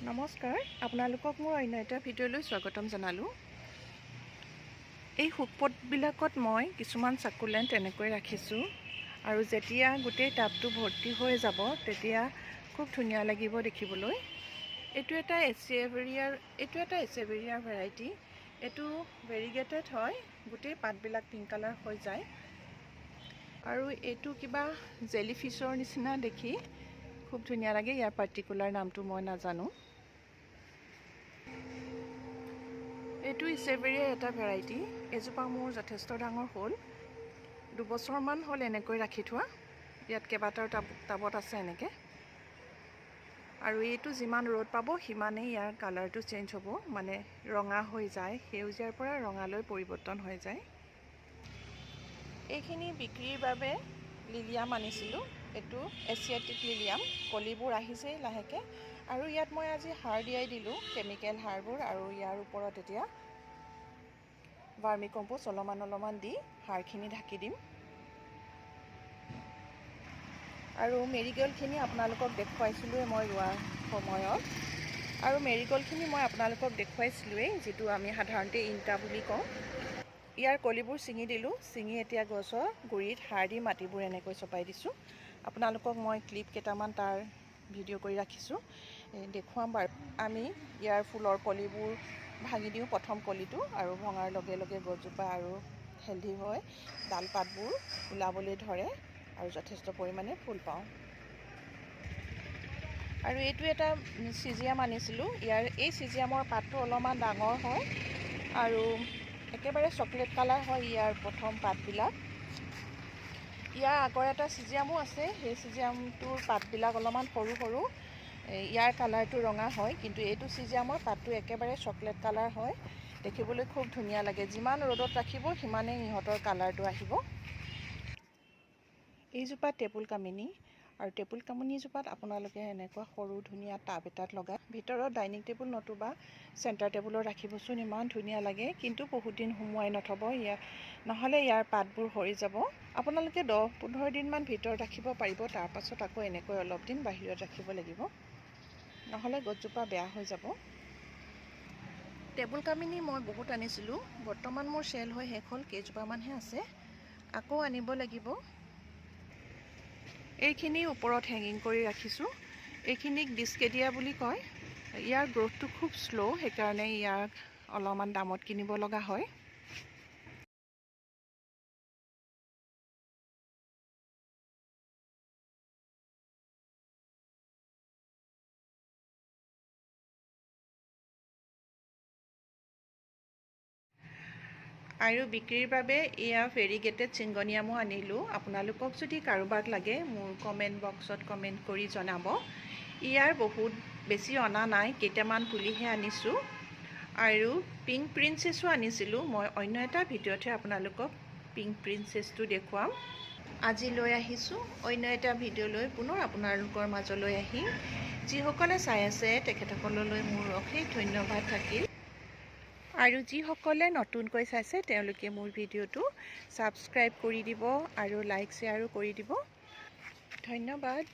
নমস্কাৰ, আপোনালোকক মোৰ অন্য এটা ভিডিঅ'লৈ স্বাগতম জনালোঁ। এই শুকপটবিলাকত মই কিছুমান চাকুলেণ্ট এনেকৈ ৰাখিছোঁ আৰু যেতিয়া গোটেই টাবটো ভৰ্তি হৈ যাব তেতিয়া খুব ধুনীয়া লাগিব দেখিবলৈ। এইটো এটা এচেভেৰিয়াৰ ভেৰাইটি। এইটো ভেৰিগেটেড হয়, গোটেই পাতবিলাক পিংক কালাৰ হৈ যায় আৰু এইটো কিবা জেলি ফিছৰ নিচিনা দেখি খুব ধুনীয়া লাগে। ইয়াৰ পাৰ্টিকুলাৰ নামটো মই নাজানো। এইটো ইচেভেৰিয়াৰ এটা ভেৰাইটি। এজোপা মোৰ যথেষ্ট ডাঙৰ হ'ল, 2 বছৰমান হ'ল এনেকৈ ৰাখি থোৱা। ইয়াত কেইবাটাও টাবত আছে এনেকৈ। আৰু এইটো যিমান ৰ'দ পাব সিমানেই ইয়াৰ কালাৰটো চেঞ্জ হ'ব, মানে ৰঙা হৈ যায়, সেউজীয়াৰ পৰা ৰঙালৈ পৰিৱৰ্তন হৈ যায়। এইখিনি বিক্ৰীৰ বাবে লিলিয়াম আনিছিলোঁ। এইটো এছিয়াটিক লিলিয়াম, কলিবোৰ আহিছেই লাহেকৈ। আৰু ইয়াত মই আজি সাৰ দিয়াই দিলোঁ, কেমিকেল সাৰবোৰ, আৰু ইয়াৰ ওপৰত এতিয়া ভাৰ্মি কম্প'ষ্ট অলপমান অলপমান দি সাৰখিনি ঢাকি দিম। আৰু মেৰিগ'ল্ডখিনি আপোনালোকক দেখুৱাইছিলোঁৱেই মই ৰোৱাৰ সময়ত। আৰু মেৰিগ'ল্ডখিনি মই আপোনালোকক দেখুৱাইছিলোঁৱেই, যিটো আমি সাধাৰণতে ইনকা বুলি কওঁ। ইয়াৰ কলিবোৰ ছিঙি দিলোঁ, ছিঙি এতিয়া গছৰ গুৰিত সাৰ দি মাটিবোৰ এনেকৈ চপাই দিছোঁ। আপোনালোকক মই ক্লিপ কেইটামান তাৰ ভিডিঅ' কৰি ৰাখিছোঁ, দেখুৱাম বাৰু। আমি ইয়াৰ ফুলৰ কলিবোৰ ভাঙি দিওঁ, প্ৰথম কলিটো, আৰু ভঙাৰ লগে লগে গছজোপা আৰু হেল্ডি হয়, ডাল পাতবোৰ ওলাবলৈ ধৰে আৰু যথেষ্ট পৰিমাণে ফুল পাওঁ। আৰু এইটো এটা চিজিয়াম আনিছিলোঁ। ইয়াৰ এই চিজিয়ামৰ পাতটো অলপমান ডাঙৰ হয় আৰু একেবাৰে চকলেট কালাৰ হয় ইয়াৰ প্ৰথম পাতবিলাক। ইয়াৰ আগৰ এটা চিজিয়ামো আছে, সেই চিজিয়ামটোৰ পাতবিলাক অলপমান সৰু সৰু, ইয়াৰ কালাৰটো ৰঙা হয়, কিন্তু এইটো চিজিয়ামৰ পাতটো একেবাৰে চকলেট কালাৰ হয়, দেখিবলৈ খুব ধুনীয়া লাগে। যিমান ৰ'দত ৰাখিব সিমানেই ইহঁতৰ কালাৰটো আহিব। এইজোপা টেবুল কামিনী আৰু টেবুল কামিনীজোপাত আপোনালোকে এনেকুৱা সৰু ধুনীয়া টাব এটাত লগাই ভিতৰত ডাইনিং টেবুল নতুবা চেণ্টাৰ টেবুলত ৰাখিবচোন, ইমান ধুনীয়া লাগে। কিন্তু বহুত দিন সুমুৱাই নথ'ব ইয়াৰ, নহ'লে ইয়াৰ পাতবোৰ সৰি যাব। আপোনালোকে 10-15 দিনমান ভিতৰত ৰাখিব পাৰিব, তাৰপাছত আকৌ এনেকৈ অলপ দিন বাহিৰত ৰাখিব লাগিব, নহ'লে গছজোপা বেয়া হৈ যাব। টেবুল কামিনী মই বহুত আনিছিলোঁ, বৰ্তমান মোৰ চেল হৈ শেষ হ'ল, কেইজোপামানহে আছে, আকৌ আনিব লাগিব। এইখিনি ওপৰত হেঙিং কৰি ৰাখিছোঁ। এইখিনিক ডিছকেডিয়া বুলি কয়। ইয়াৰ গ্ৰ'থটো খুব শ্ল', সেইকাৰণে ইয়াক অলপমান দামত কিনিব লগা হয়। আৰু বিক্ৰীৰ বাবে এয়া ভেৰিগেটেড চিংগনিয়ামো আনিলোঁ। আপোনালোকক যদি কাৰোবাক লাগে মোৰ কমেণ্ট বক্সত কমেণ্ট কৰি জনাব। ইয়াৰ বহুত বেছি অনা নাই, কেইটামান পুলিহে আনিছোঁ। আৰু পিংক প্ৰিন্সেছো আনিছিলোঁ মই, অন্য এটা ভিডিঅ'তহে আপোনালোকক পিংক প্ৰিন্সেছটো দেখুৱাম। আজি লৈ আহিছোঁ, অন্য এটা ভিডিঅ' লৈ পুনৰ আপোনালোকৰ মাজলৈ আহিম। যিসকলে চাই আছে তেখেতসকললৈ মোৰ অশেষ ধন্যবাদ থাকিল। আৰু যিসকলে নতুনকৈ চাইছে তেওঁলোকে মোৰ ভিডিঅ'টো ছাবস্ক্ৰাইব কৰি দিব আৰু লাইক, শ্বেয়াৰো কৰি দিব। ধন্যবাদ।